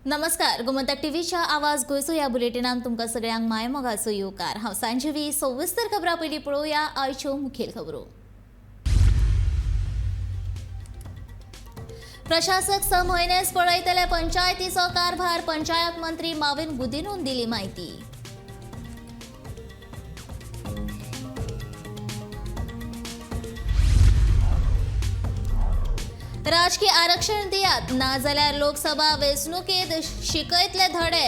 नमस्कार, गोमंतक टीव्हीच्या आवाज गोंयचो ह्या बुलेटिनान तुमकां सगळ्यांक मायमोगाचो येवकार. हांव सांजवी. सविस्तर खबरां पयलीं पळोवया आयच्यो मुखेल खबरो. प्रशासक 6 म्हयनेच पळयतले पंचायतीचो कारभार, पंचायत मंत्री माविन गुदिन्होन दिली म्हायती. राजकीय आरक्षण दियात, ना जाल्यार लोकसभा वेंचणुकेत शिकयतले धडे,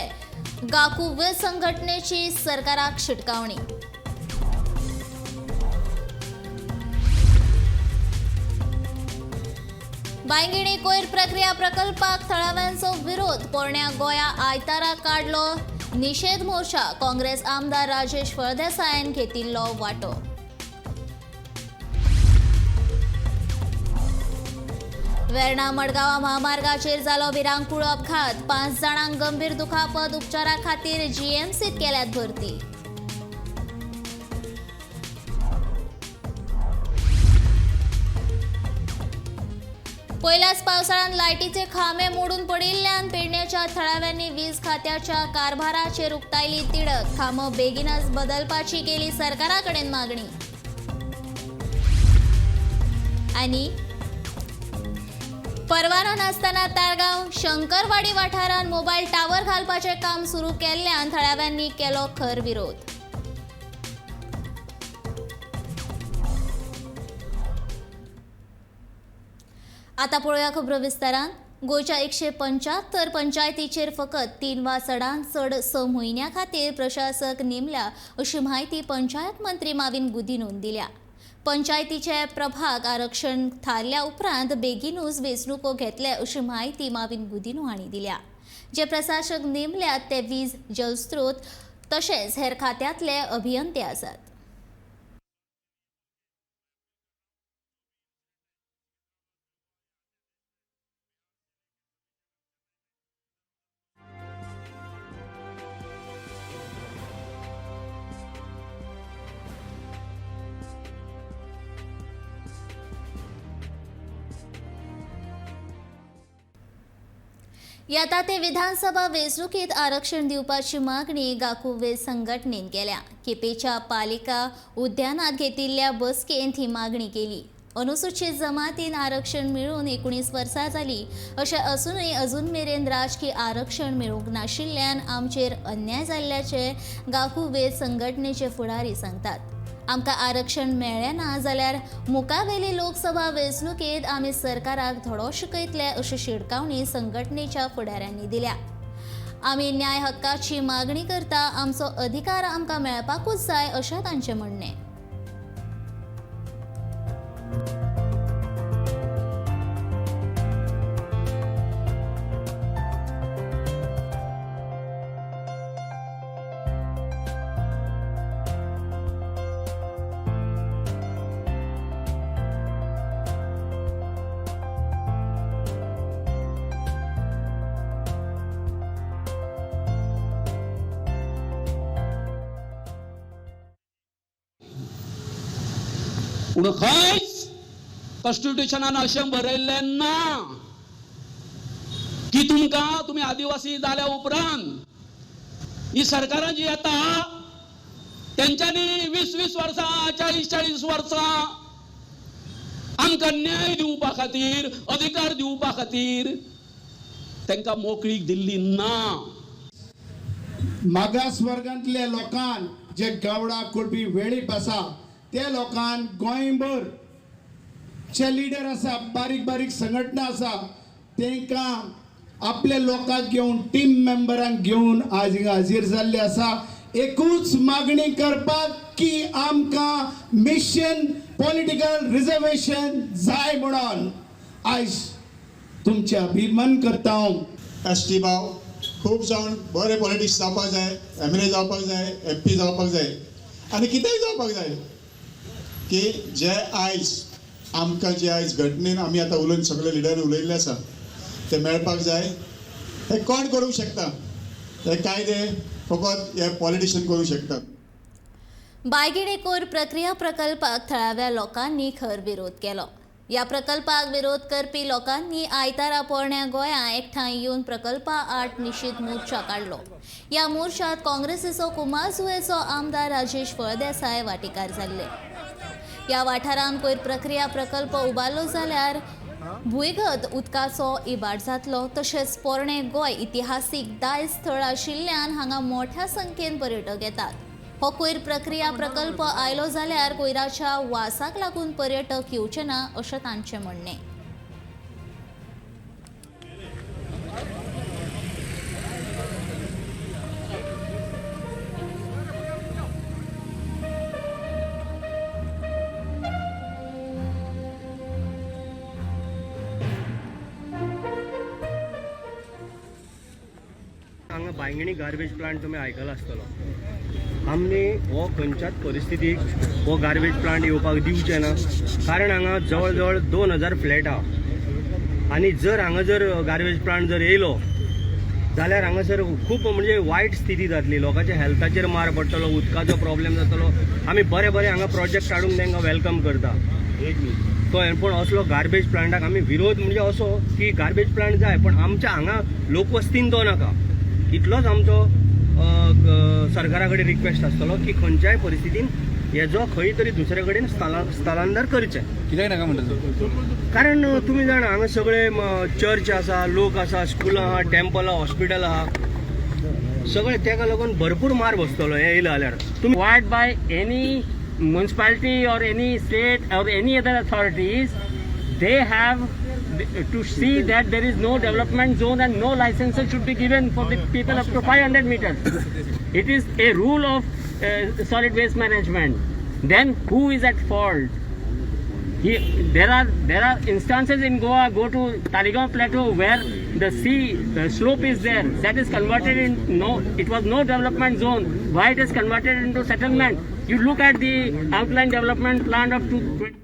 गाकू संघटनेची सरकाराक शिटकावणी. बांयगिणी कोयर प्रक्रिया प्रकल्पाक थळाव्यांचो विरोध, पोरण्या गोंया आयतारा काडलो निषेध मोर्चा, काँग्रेस आमदार राजेश फळदेसायान घेतिल्लो वांटो. वेर्णा मडगांव महामार्गाचेर जालो भिरांकूळ अपघात, 5 जाणांक गंभीर दुखापत, उपचारा खातीर जीएमसीत केल्यात भरती. पयल्याच पावसाळ्यात लायटीचे खांबे मोडून पडिल्ल्यान पेडण्याच्या थळाव्यांनी वीज खात्याच्या कारभाराचेर उक्तायली तिडक, खांबो बेगीनच बदलपाची केली सरकारा कडेन मागणी. आनी परवानो नासतना ताळगांव शंकरवाडी वाठारांत मोबायल टावर घालपाचें काम सुरू केल्ल्यान थळाव्यांनी केलो खर विरोध. आता पळोवया खबरो विस्तारान. गोंयच्या 175 पंचायतीचेर फकत 3 वा चडांत चड 6 म्हयन्यां खातीर प्रशासक नेमल्या अशी म्हायती पंचायत मंत्री माविन गुदिन्होन दिल्या. पंचायतीचे प्रभाग आरक्षण थारल्या उपरांत बेगीनूच वेंचणुको घेतले अशी म्हायती माविन गुदिन्हो हांणी दिल्या. जे प्रशासक नेमल्यात ते वीज, जलस्रोत तशेंच हेर खात्यांतले अभियंते आसात. येता ते विधानसभा वेंचणुकेत आरक्षण दिवपाची मागणी गाकुवे संघटनेन केल्या. केपेच्या पालिका उद्यानात घेतिल्ल्या बसकेंत ही मागणी केली. अनुसूचित जमातीन आरक्षण मेळून 19 वर्सां जाली अशें असूनय अजून मेरेन राजकीय आरक्षण मेळूंक नाशिल्ल्यान आमचेर अन्याय जाल्ल्याचे गाकुवे संघटनेचे फुडारी सांगतात. आमकां आरक्षण मेळ्ळें ना जाल्यार मुखावेली लोकसभा वेंचणुकेत आमी सरकाराक धडो शिकयतले अशी शिटकावणी संघटनेच्या फुडाऱ्यांनी दिल्या. आमी न्याय हक्काची मागणी करता, आमचो अधिकार आमकां मेळपाकूच जाय अशें तांचें म्हणणें. पूण खंयच कॉन्स्टिट्युशनान अशें बरयल्लें ना की तुमकां तुमी आदिवासी जाल्या उपरांत ही सरकारां जी येता तेंच्यांनी 20-20 वर्सां 40-40 वर्सां आमकां न्याय दिवपा खातीर, अधिकार दिवपा खातीर तांकां मोकळीक दिल्ली ना. मागास वर्गांतल्या लोकांक जे गावडा, कुळपी, वेळीप आसा त्या लोकांक गोंयभर जे लिडर आसा, बारीक बारीक संघटना आसा, तांकां आपल्या लोकांक घेवन, टीम मेंबरांक घेवन आज हिंगा हाजीर जाल्ले आसा. एकूच मागणी करपाक की आमकां मिशन पॉलिटिकल रिजर्वेशन जाय म्हणून आयज तुमचें अभिमान करता हांव. एस टी भाव खूब जावन बरे पॉलिटिक्स जावपाक जाय, एम एल ए जावपाक जाय, एम पी जावपाक जाय आनी कितेंय जावपाक जाय की जे आयज आमकां जे आयज घटनेन आमी आतां उलोवन सगळे लिडर उलयल्ले आसा ते मेळपाक जाय. हे कोण करूंक शकता? हे कायदे फकत हे पॉलिटिशियन करूंक शकतात. बायगिणी कोयर प्रक्रिया प्रकल्पाक थळाव्या लोकांनी खर विरोध केलो. ह्या प्रकल्पाक विरोध करपी लोकांनी आयतारा पोरण्या गोंया एकठांय येवन प्रकल्पा आड निशेध मोर्चा काडलो. ह्या मोर्चात काँग्रेसीचो कुमारजुवेचो आमदार राजेश फळदेसाय वांटेकार जाल्ले. ह्या वाठारांत कोयर प्रक्रिया प्रकल्प उबारलो जाल्यार भुंयगत उदकाचो इबाड जातलो. तशेंच पोरणे गोंय इतिहासीक दायज थळ आशिल्ल्यान हांगा मोठ्या संख्येन पर्यटक येतात. हो कोयर प्रक्रिया प्रकल्प आयलो जाल्यार कोयराच्या वासाक लागून पर्यटक येवचे ना अशें तांचें म्हणणें. हांगा बांयगिणी गार्बेज प्लांट तुमी आयकला आसतलो. आमी हो खंयच्याच परिस्थितीक हो गार्बेज प्लांट येवपाक दिवचे ना, कारण हांगा जवळ जवळ 2000 फ्लॅट आहा आनी जर हांगा जर गार्बेज प्लांट जर येयलो जाल्यार हांगासर खूब म्हणजे वायट स्थिती जातली. लोकांच्या हेल्थाचेर मार पडटलो, उदकाचो प्रॉब्लेम जातलो. आमी बरे बरे हांगा प्रोजेक्ट हाडूंक तांकां welcome करता, कळ्ळें? पूण असलो गार्बेज प्लांटाक आमी विरोध म्हणजे असो की गार्बेज प्लांट जाय पण आमच्या हांगा लोकवस्तीन तो नाका. इतलोच आमचो सरकारा कडेन रिक्वेस्ट आसतलो की खंयच्याय परिस्थितीन हेजो खंय तरी दुसरे कडेन स्थलांतर करचें. कित्याक नाका म्हणटा तूं? कारण तुमी जाणा हांगा सगळे चर्च आसा, लोक आसा, स्कुलां आहा, टेम्पल आहा, हॉस्पिटल आहा, सगळे तेका लागून भरपूर मार बसतलो हें येयलें जाल्यार. तुमी required by any municipality or any state or any other authorities, they have to see that there is no development zone and no licenses should be given for the people up to 500 meters. It is a rule of solid waste management. Then who is at fault? There are instances in Goa, go to Taligaon Plateau where the sea slope is there, that is converted in, no, it was no development zone. Why it is converted into settlement? You look at the outline development plan of 20.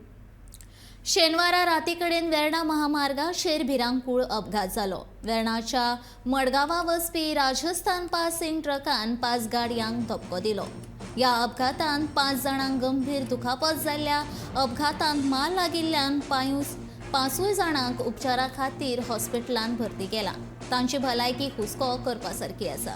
शेनवारा रातीकडेन वेर्णा महामार्गाचेर भिरांकूळ अपघात जालो. वेर्णाच्या मडगांवा वचपी Rajasthan passing ट्रकान 5 गाडयांक धपको दिलो. ह्या अपघातान 5 जाणांक गंभीर दुखापत जाल्ल्या. अपघातांत मार लागिल्ल्यान 5 जाणांक उपचारा खातीर हॉस्पिटलांत भरती केला. तांची भलायकी हुस्को करपा सारकी आसा.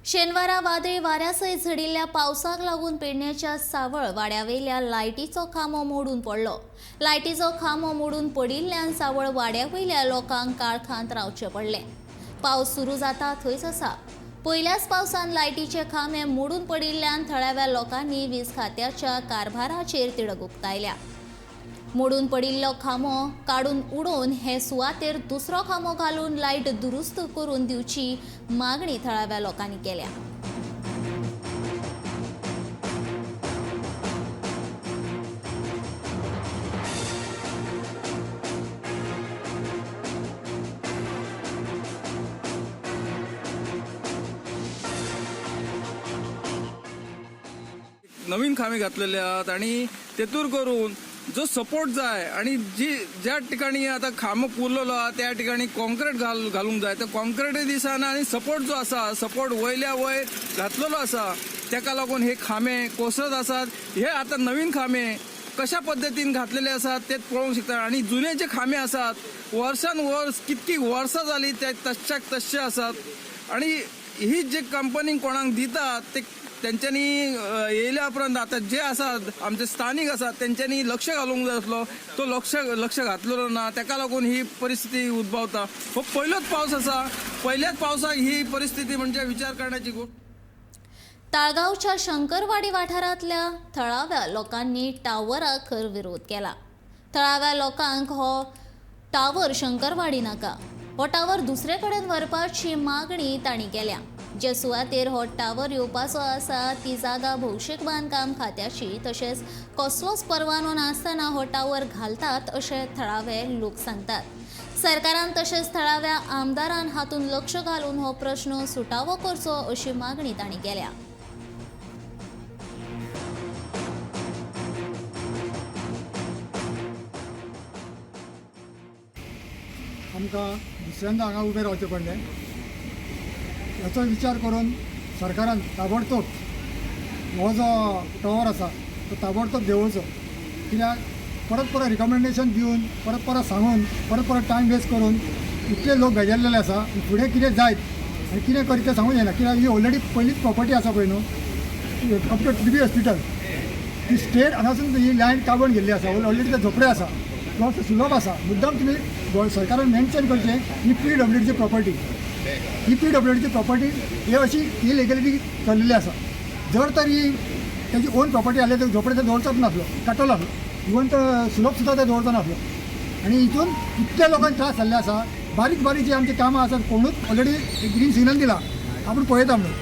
शेनवारा वादळी वाऱ्यासयत झडिल्ल्या पावसाक लागून पेडण्याच्या सावळ वाड्यावेल्या लायटीचो खांबो मोडून पडलो. लायटीचो खांबो मोडून पडिल्ल्यान सावळ वाड्यावयल्या लोकांक काळखांत रावचें पडलें. पावस सुरू जाता थंयच आसा. पयल्याच पावसान लायटीचे खांबे मोडून पडिल्ल्यान थळाव्या लोकांनी वीज खात्याच्या कारभाराचेर तिडक उक्तायल्या. मोडून पडिल्लो खांबो काडून उडोवन हे सुवातेर दुसरो खांबो घालून लायट दुरुस्त करून दिवची मागणी थळाव्या लोकांनी केल्या. नवीन खांबे घातलेले आहात आणि तेतूर करून जो सपोर्ट जाय आणि जी ज्या ठिकाणी आता खांबो पुरलेलो आहा त्या ठिकाणी कॉन्क्रीट घालूंक जाय, ते कॉन्क्रीटय दिसना आनी सपोर्ट जो आसा सपोर्ट वयल्या वयर घातलेलो आसा तेका लागून हे खांबे कोसळत आसात. हे आता नवीन खांबे कशा पद्दतीन घातलेले आसात ते पळोवंक शकता आनी जुने जे खांबे आसात वर्सान वर्स कितकी वर्सां जाली ते तश्याक तश्शे आसात आनी ही जे कंपनी कोणाक दितात ते तेंच्यांनी येयल्या उपरांत आतां जे आसात आमचे स्थानीक आसात तेंच्यांनी लक्ष घालूंक जाय आसलो, तो लक्ष घातलेलो ना, तेका लागून ही परिस्थिती उद्भवता. हो पयलोच पावस आसा, पयल्याच पावसाक ही परिस्थिती म्हणजे विचार करण्याची गोष्ट. ताळगांवच्या शंकरवाडी वाठारांतल्या थळाव्या लोकांनी टावराक खर विरोध केला. थळाव्या लोकांक हो टावर शंकरवाडी नाका, हो टावर दुसरे कडेन व्हरपाची मागणी तांणी केल्या. जे सुवातेर हो टावर येवपाचो आसा ती जागा भौशीक बांदकाम खात्याची, तशेंच कसलोच परवानो नासतना हो टावर घालतात अशें थळावे लोक सांगतात. सरकारान तशेंच थळाव्या आमदारान हातूंत लक्ष घालून हो प्रश्न सुटावो करचो अशी मागणी तांणी केल्या. आमकां दुसऱ्यांदा हांगा उबें रावचें पडलें. हाचो विचार करून सरकारान ताबडतोब हो जो टॉवर आसा तो ताबडतोब देंवोवचो. कित्याक परत परत रिकमेंडेशन दिवन परत परत सांगून परत परत टायम वेस्ट करून इतले लोक बेजारलेले आसा. फुडें कितें जायत आनी कितें करीत तें सांगूंक जायना. कित्याक ही ऑलरेडी पयलींच प्रॉपर्टी आसा पळय न्हू, up to TB hospital ती स्टेट हांगासून ही लायन काबून गेल्ली आसा. ऑलरेडी ते झोपडे आसा प्लस सुलभ आसा. मुद्दाम तुमी सरकारान मेन्शन करचें ही पीडब्ल्यूडीची प्रॉपर्टी, ही पीडब्ल्यूडीची प्रॉपर्टी ही अशी इलिगलिटी चल्लेली आसा. जर तर ही तेजी ओन प्रॉपर्टी आसली तर झोपडे ते दवरचोच नासलो, काडटलो आसलो, इवन तो सुलभ सुद्दां ते दवरचो नासलो. आनी हितून इतल्या लोकांक त्रास जाल्ले आसा. बारीक बारीक जी आमची कामां आसात कोणूच ऑलरेडी ग्रीन सिग्नल दिला आपूण पळयता म्हणून,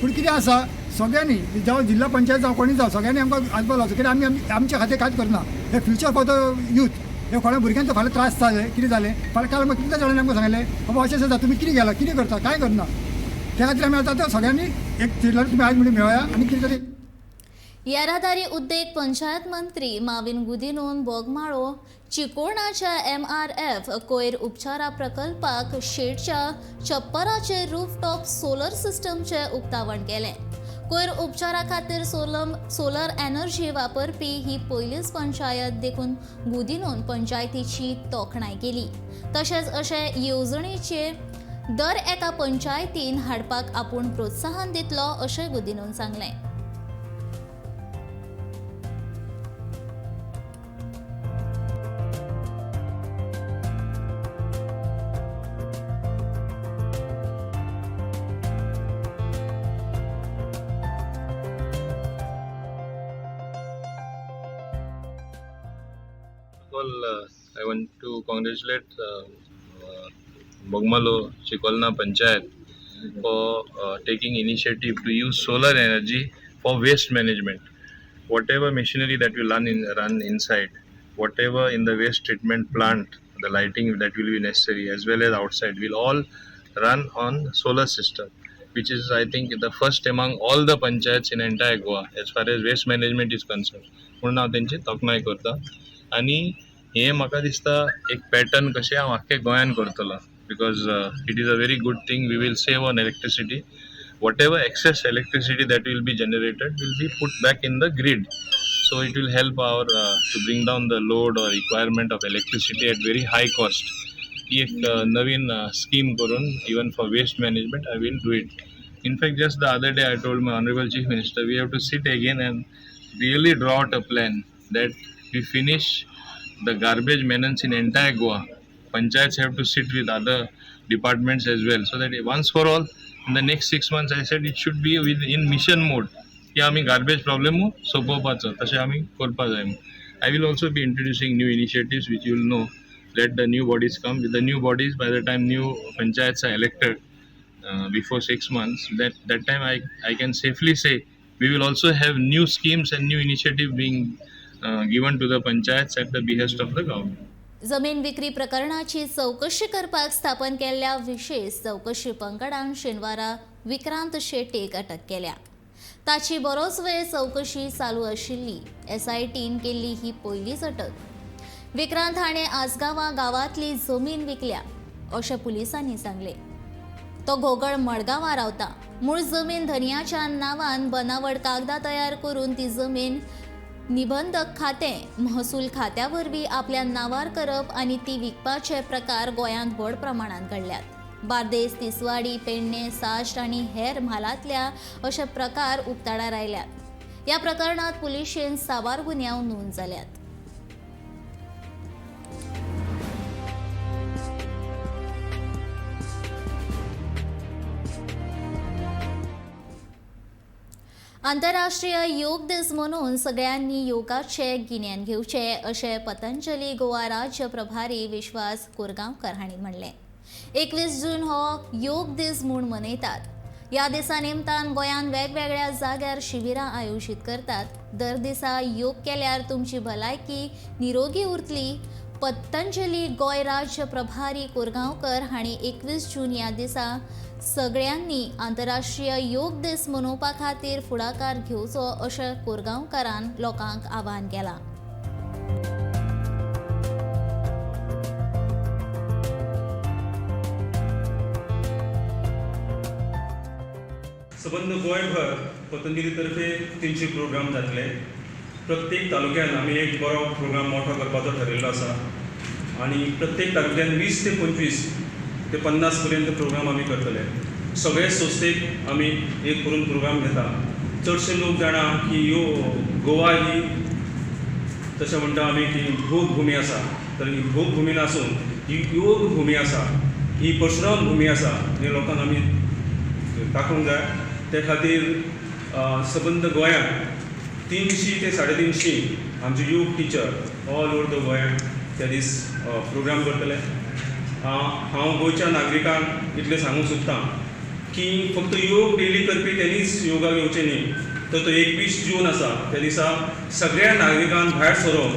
पूण कितें आसा सगळ्यांनी जावं जिल्हा पंचायत जावं कोणी जावं सगळ्यांनी आमकां हातभार लावचो. कित्याक आमी आमच्या खातीर कांयच करना. हे फ्युचर फॉर the youth, हे कोणा भुरग्यांचो फाल्यां त्रास जाले कितें जालें फाल्यां काल कितल्या जाणांनी आमकां सांगलें बाबा अशें जाता तुमी कितें गेला कितें करता कांय करना. त्या खातीर आमी आतां सगळ्यांनी एक तुमी आयज म्हणून मेळया आनी कितें तरी. येरादारी उद्देग पंचायत मंत्री माविन गुदिनोन बोगमाळो चिकोणाच्या MRF कोयर उपचारा प्रकल्पाक शेडच्या छप्पराचे रूफटॉप सोलर सिस्टमचे उक्तावण केलें. कोयर उपचारा खातीर सोलर एनर्जी वापरपी ही पयलीच पंचायत देखून गुदिनोन पंचायतीची तोखणाय केली. तशेंच अशे येवजणेचे दर एका पंचायतीन हाडपाक आपूण प्रोत्साहन दितलो अशें गुदिनोन सांगलें. I want to congratulate Bogmalo Chicolna Panchayat for taking initiative to use solar energy for waste management. Whatever machinery that will run inside, whatever in the waste treatment plant, the lighting that will be necessary as well as outside will all run on solar system, which is I think the first among all the panchayats in entire Goa as far as waste management is concerned. म्हणून हांव तेंची तोखणाय करता आनी हे म्हाका दिसता एक पॅटर्न कशें हांव आख्खे गोंयान करतलो, because it is a very good thing. We will save on electricity. Whatever excess electricity that will be generated will be put back in the grid, so it will help our to bring down the load or requirement of electricity at very high cost. ही एक नवीन scheme करून even for waste management I will do it. In fact just the other day I told my honourable chief minister we have to sit again and really draw out a plan that we finish the garbage menace in entire Goa. Panchayats have to sit with other departments as well, so that once for all in the next 6 months I said it should be in mission mode की आमी garbage problem सोंपोवपाचो, तशें आमी करपा जाय. I will also be introducing new initiatives which you will know. Let the new bodies come. With the new bodies, by the time new panchayats are elected before 6 months, that time I can safely say we will also have new schemes and new initiative being given to the panchayats at the behest of the government. जमीन विक्री प्रकरणाची चौकशी करपाक स्थापन केल्ल्या विशेष चौकशी पंगडान शेनवारा विक्रांत शेट्टीक अटक केल्या. ताची बरोच वेळ चौकशी चालू आशिल्ली. SITन केल्ली ही पयलीच अटक. विक्रांत हाणें आसगांवा गांवांतली जमीन विकल्या अशें पुलिसांनी सांगलें. तो घोगळ मडगांवां रावता. मूळ जमीन धनयाच्या नांवान बनावट कागदां तयार करून ती जमीन निबंधक खातें महसूल खात्या वरवीं आपल्या नांवार करप आनी ती विकपाचे प्रकार गोंयांत व्हड प्रमाणांत घडल्यात. बार्देस, तिसवाडी, पेडणे, साश्ट आनी हेर म्हालांतल्या अशे प्रकार उक्ताडार आयल्यात. ह्या प्रकरणांत पुलिशेन साबार गुन्यांव नोंद जाल्यात. आंतरराष्ट्रीय योग दीस मनोवन सगळ्यांनी योगाचे गिन्यान घेवचें अशें पतंजली गोवा राज्य प्रभारी विश्वास कोरगांवकर हांणी म्हणलें. 21 जून हो योग दीस म्हूण मनयतात. ह्या दिसा निमतान गोंयांत वेगवेगळ्या जाग्यार शिबिरां आयोजीत करतात. दर दिसा योग केल्यार तुमची भलायकी निरोगी उरतली. पतंजली गोंय राज्य प्रभारी कोरगांवकर हांणी 21 जून ह्या दिसा सगळ्यांनी आंतरराष्ट्रीय योग दीस मनोवपा खातीर फुडाकार घेवचो अशें कोरगांवकारान लोकांक आवाहन केलां. सबंद गोंयभर पतंजली तर्फे 300 प्रोग्राम जातले. प्रत्येक तालुक्यान आमी एक बरो प्रोग्राम मोठो करपाचो ठरयल्लो आसा आनी प्रत्येक तालुक्यान 20 ते 25 ते 50 पर्यंत प्रोग्राम आमी करतले. सगळे संस्थेक आमी एक करून प्रोग्राम घेता. चडशे लोक जाणा की ह्यो गोवा ही तशें म्हणटा आमी की भोगभुमी आसा, तर ही भोगभुमी नासून ही योग भुमी आसा, ही परशुराम भुमी आसा, हे लोकांक आमी दाखोवंक जाय. ते खातीर सबंद गोंयांत 300 ते 350 आमचे योग टिचर ऑल ओवर the गोंयांत त्या दीस प्रोग्राम करतले. हांव गोंयच्या नागरिकांक इतलें सांगूंक सोदतां की फक्त योग डेली करपी तेणीच योगा घेवचें न्ही, तर तो 21 जून आसा त्या दिसा सगळ्या नागरिकांक भायर सरोन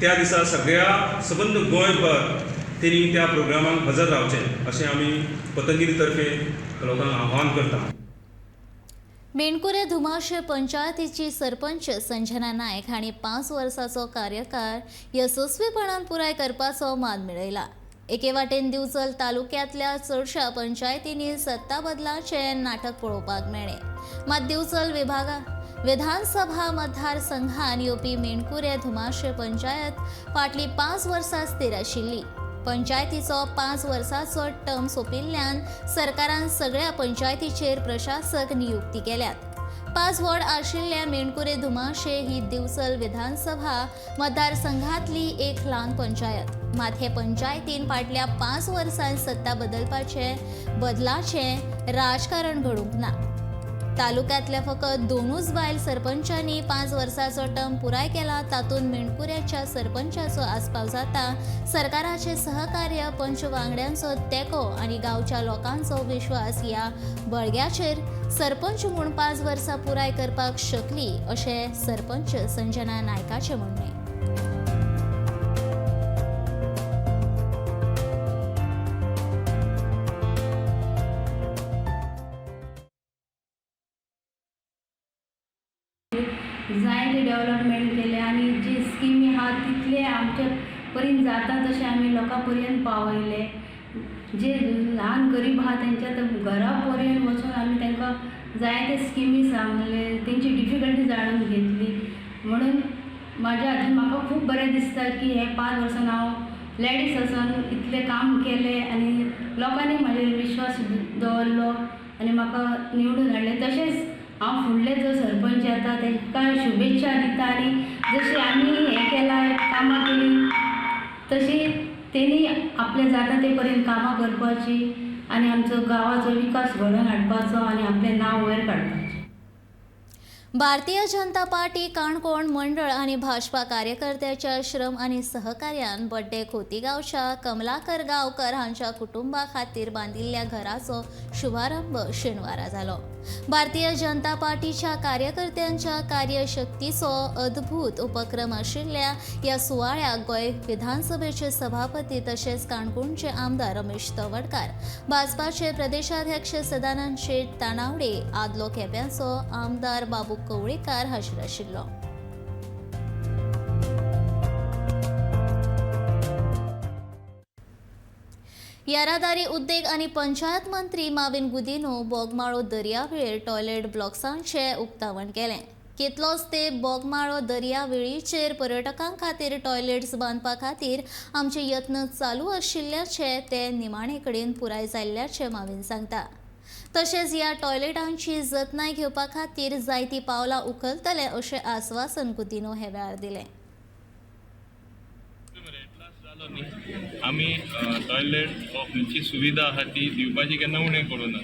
त्या दिसा सगळ्या सबंद गोंयभर तेणी त्या प्रोग्रामाक हजर रावचें अशें आमी पतंजली तर्फे लोकांक आव्हान करता. मेणकुरे धुमाशे पंचायतीची सरपंच संजना नायक हांणी 5 वर्साचो कार्यकाळ येसस्वीपणान पुराय करपाचो मान मेळयला. एके वाटेन दिवचल तालुक्यांतल्या चडश्या पंचायतींनी सत्ता बदलाचें नाटक पळोवपाक मेळ्ळें. मात दिवचल विधानसभा मतदारसंघान येवपी मेणकुरे धुमाशे पंचायत फाटलीं 5 वर्सां स्थिर आशिल्ली. पंचायतीचो 5 वर्सांचो टर्म सोंपिल्ल्यान सरकारान सगळ्या पंचायतीचेर प्रशासक नियुक्ती केल्यात. 5 वॉर्ड आशिल्ल्या मेणकुरे धुमाशे ही दिवचल विधानसभा मतदारसंघातली एक ल्हान पंचायत. मात हे पंचायतीन फाटल्या 5 वर्सांत सत्ता बदलाचें राजकारण घडूंक ना. तालुक्यांतल्या फकत 2 बायल सरपंचांनी 5 वर्सांचो टर्म पुराय केला, तातूंत मेणकुऱ्याच्या सरपंचाचो आस्पाव जाता. सरकाराचें सहकार्य, पंच वांगड्यांचो तेंको आनी गांवच्या लोकांचो विश्वास ह्या बळग्याचेर सरपंच म्हूण 5 वर्सां पुराय करपाक शकली अशें सरपंच संजना नायकाचें म्हणणें. जायते डेव्हलपमेंट केले आनी जी स्किमी आहा तितले आमचे पर्यंत जाता तशें आमी लोकां पर्यंत पावयले. जे ल्हान गरीब आहा तेंच्या घरा पर्यंत वचून आमी तांकां जायते स्किमी सांगले, तेंची डिफिकल्टी जाणून घेतली. म्हणून म्हाज्या हातून म्हाका खूब बरें दिसता की हे 5 वर्सां हांव लेडीज आसून इतलें काम केलें आनी लोकांनी म्हाजेर विश्वास दवरलो आनी म्हाका निवडून हाडलें. तशेंच हांव फुडले जो सरपंच येता तांकां शुभेच्छा दिता आनी जशी आमी हें केलां कामां केली तशी तेणी आपलें जाता ते पर्यंत कामां करपाची आनी आमचो गांवाचो विकास घडोवन हाडपाचो आनी आपलें नांव वयर काडपाचें. भारतीय जनता पार्टी काणकोण मंडळ आनी भाजपा कार्यकर्त्याच्या श्रम आनी सहकार्यान बड्डे खोतीगांवच्या कमलाकर गांवकर हांच्या कुटुंबा खातीर बांदिल्ल्या घराचो शुभारंभ शेनवारा जालो. भारतीय जनता पार्टीच्या कार्यकर्त्यांच्या कार्यशक्तीचो अद्भुत उपक्रम आशिल्ल्या ह्या सुवाळ्याक गोंय विधानसभेचे सभापती तशेंच काणकोणचे आमदार रमेश तवडकार, भाजपाचे प्रदेशाध्यक्ष सदानंद शेट तानावडे, आदलो केप्यांचो आमदार बाबू कवळेकार हाजीर आशिल्लो. येरादारी उद्देग आनी पंचायत मंत्री माविन गुदिन्हो बोगमाळो दर्यावेळेर टॉयलेट ब्लॉक्सांचें उक्तावण केलें. कितलोच ते बोगमाळो दर्यावेळीचेर पर्यटकां खातीर टॉयलेट्स बांदपा खातीर आमचे यत्न चालू आशिल्ल्याचे ते निमाणे कडेन पुराय जाल्ल्याचें माविन सांगता. तशेंच ह्या टॉयलेटांची जतनाय घेवपा खातीर जायतीं पावलां उखलतले अशें आस्वासन गुदिन्हो हे वेळार दिलें. आमी टॉयलेट वा खंयची सुविधा आसा ती दिवपाची केन्ना उणें करूं ना.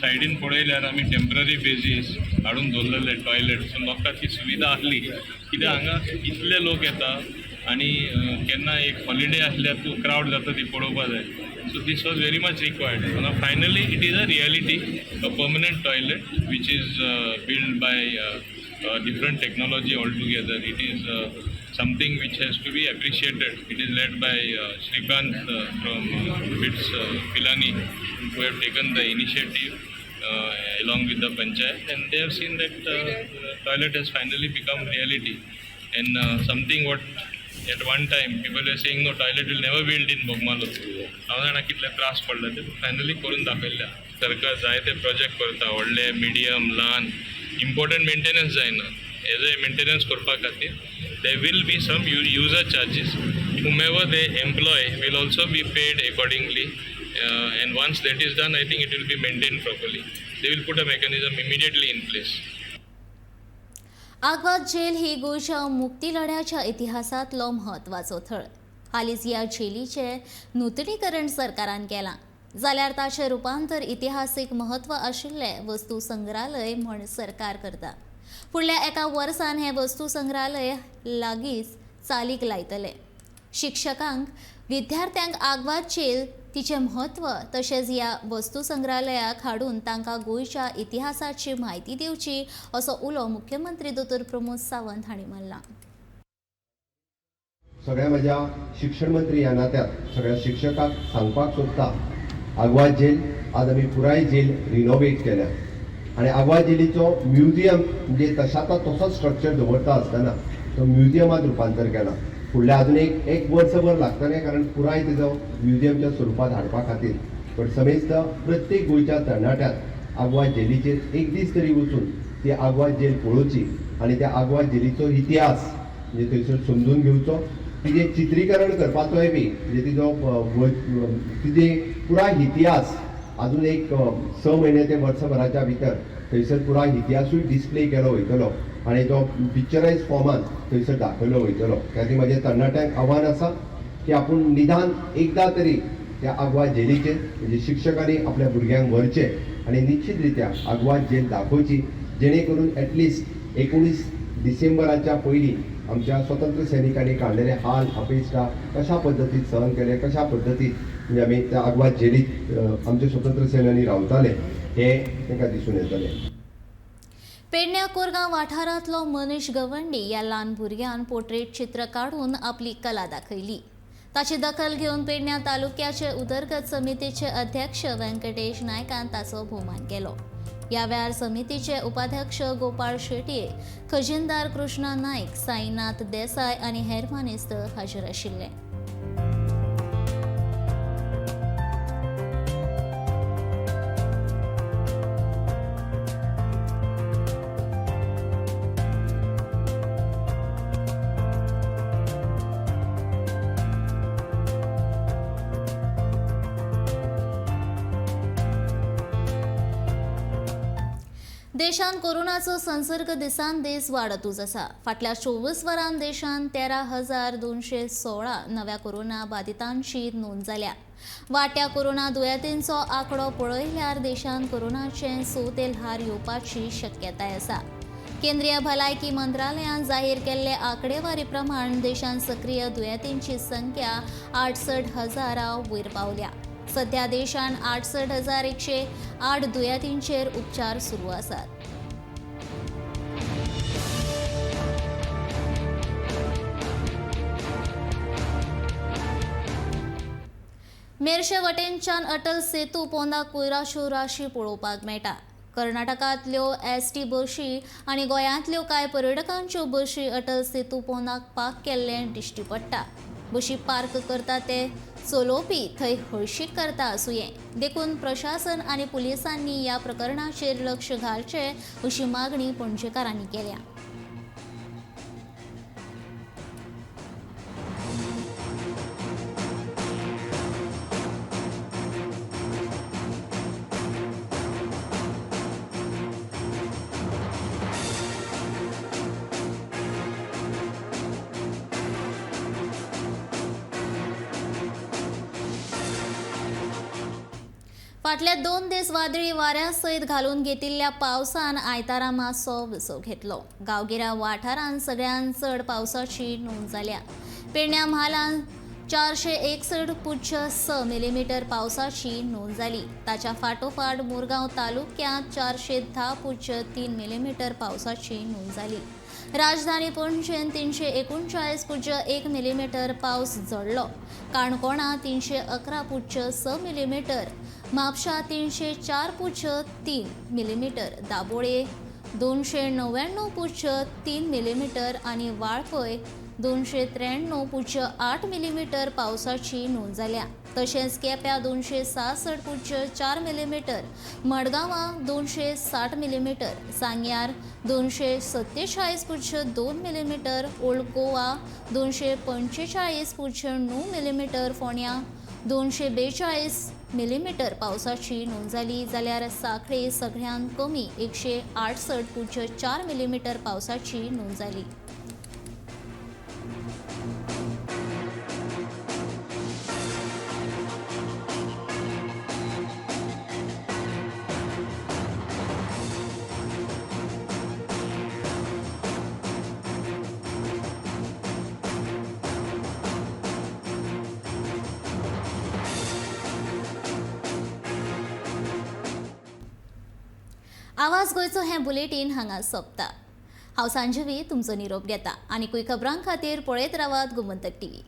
सायडीन पळयल्यार आमी टेंपररी बेजीस हाडून दवरलेले टॉयलेट, सो लोकांक ती सुविधा आसली कित्याक हांगा इतले लोक येता आनी केन्ना एक हॉलिडे आसल्यार तूं क्रावड जाता ती पळोवपा जाय. So this was very much required. Now finally it is a reality, a permanent toilet which is build by different technology altogether. It is something which has to be appreciated. It is led by Shrikant from BITS Pilani, who have taken the initiative along with the panchayat, and they have seen that the toilet has finally become reality. And something what at one time people were saying no, toilet will never build in Bogmalo. हांव जाणा कितले त्रास पडले ते finally करून दाखयल्ले. सरकार जायते project करता, व्हडले, मिडियम, ल्हान. इम्पॉर्टंट मेंटेनन्स जायना. एज ए मेंटेनन्स करपा खातीर there will be some user charges. Whomever they employ will also be paid accordingly, and once that is done, I think it will be maintained properly. They will put a mechanism immediately in place. Aguada jail ही गोंयच्या मुक्ती लढ्याच्या इतिहासांतलो म्हत्वाचो थळ. हालींच ह्या जेलीचें नुतनीकरण सरकारान केलां, जाल्यार ताचें रुपांतर इतिहासीक म्हत्व आशिल्लें वस्तू संग्रहालय म्हूण सरकार करता. फुडल्या एका वर्सान हें वस्तू संग्रहालय लागींच चालीक लायतले. शिक्षकांक, विद्यार्थ्यांक आग्वाद जेल, तिचें म्हत्व तशेंच ह्या वस्तू संग्रहालयाक हाडून तांकां गोंयच्या इतिहासाची म्हायती दिवची असो उलो मुख्यमंत्री दोतोर प्रमोद सावंत हांणी मारला. सगळ्या म्हज्या शिक्षण मंत्री ह्या नात्यात सगळ्या शिक्षकांक सांगपाक सोदता, आग्वाद जेल आज आमी पुराय जेल रिनोवेट केल्या आनी आग्वाद जेलीचो म्युझियम म्हणजे तशाचा तसोच स्ट्रक्चर दवरता आसतना तो म्युझियमात रुपांतर केला. फुडल्या अजून एक वर्सभर लागतलें, कारण पुराय तेजो म्युझियमच्या स्वरुपात हाडपा खातीर. बट समेस्त प्रत्येक गोंयच्या तरणाट्यान आग्वाद जेलीचेर एक दीस तरी वचून ती आग्वाद जेल पळोवची आनी त्या आग्वाद जेलीचो इतिहास म्हणजे थंयसर समजून घेवचो, तिजें चित्रीकरण करपाचोय बी म्हणजे तिजो तिजे पुराय इतिहास अजून एक 6 म्हयने ते वर्सभराच्या भितर थंयसर पुराय इतिहासूय डिस्प्ले केलो वयतलो आनी तो पिक्चरायज फॉर्मान थंयसर दाखयलो वयतलो. त्या खातीर म्हजें तरणाट्यांक आव्हान आसा की आपूण निदान एकदां तरी त्या आग्वाद जेलीचेर म्हणजे शिक्षकांनी आपल्या भुरग्यांक व्हरचें आनी निश्चित रित्या आग्वाद जेल दाखोवची, जेणे करून एटलिस्ट 19 डिसेंबराच्या पयलीं आमच्या स्वतंत्र सैनिकांनी काडलेले हाल अपेश्टा कशा पद्दतीन सहन केले, कशा पद्दतीन म्हणजे आमी त्या आग्वाद जेलीत आमचे स्वतंत्र सेनानी रावताले हे तांकां दिसून येतलें. पेडण्या कोरगांव वाठारांतलो मनीष गवंडी ह्या ल्हान भुरग्यान पोर्ट्रेट चित्र काडून आपली कला दाखयली. ताची दखल घेवन पेडण्या तालुक्याचे उदरगत समितीचे अध्यक्ष व्यंकटेश नायकान ताचो भोवमान केलो. ह्या वेळार समितीचे उपाध्यक्ष गोपाळ शेटये, खजिनदार कृष्णा नायक, साईनाथ देसाय आनी हेर मानेस्त हाजीर आशिल्ले. देशांत कोरोनाचो संसर्ग दिसान दीस वाडतूच आसा. फाटल्या 24 वरांत देशांत 13,216 नव्या कोरोना बादितांची नोंद जाल्या. वाट्या कोरोना दुयेंतींचो आंकडो पळयल्यार देशांत कोरोनाचें चवथें ल्हार येवपाची शक्यताय आसा. केंद्रीय भलायकी मंत्रालयान जाहीर केल्ले आंकडेवारी प्रमाण देशांत सक्रीय दुयेंतींची संख्या 68,000 वयर पावल्या. सध्या देशांत 68,108 दुयेंतींचेर उपचार सुरू आसात. मेरशे वटेनच्यान अटल सेतू पोंदा कोयराच्यो राशी पळोवपाक मेळटा. कर्नाटकांतल्यो एसटी बशी आनी गोंयांतल्यो कांय पर्यटकांच्यो बशी अटल सेतू पोंदाक पार्क केल्लें दिश्टी पडटा. बशी पार्क करता ते चलोवपी थंय हळशीक करता आसुये, देखून प्रशासन आनी पुलिसांनी ह्या प्रकरणाचेर लक्ष घालचें अशी मागणी पणजेकारांनी केल्या. फाटल्या 2 दीस वादळी वाऱ्या सयत घालून घेतिल्ल्या पावसान आयतारा मातसो विसव घेतलो. गांवगिऱ्या वाठारांत सगळ्यांत चड पावसाची नोंद जाल्या. पेडण्या म्हालांत 461.6 मिलीमीटर पावसाची नोंद जाली. ताच्या फाटोफाट मुरगांव तालुक्यांत 410.3 मिलीमीटर पावसाची नोंद जाली. राजधानी पणजेन 339.1 मिलीमीटर पावस झडलो. काणकोणा 311.6 मिलीमीटर, म्हापशा 304.3 मिलीमीटर, दाबोळे 299.3 मिलीमीटर आनी वाळपय 293.8 मिलीमीटर पावसाची नोंद जाल्या. तशेंच केप्यां 266.4 मिलीमिटर, मडगांवां 260 मिलीमिटर, सांग्यार 247.2 मिलीमिटर, ओल्ड गोवा 245.9 मिलीमिटर, फोंड्यां 242 मिलीमिटर पावसाची नोंद जाली. जाल्यार सांखळे सगळ्यांत कमी 168.4 मिलीमिटर पावसाची नोंद जाली. आवाज गोंयचो हें बुलेटीन हांगा सोंपता. हांव सांजवी तुमचो निरोप घेता आनी खबरां खातीर पळयत रावात गोमंतक टीव्ही.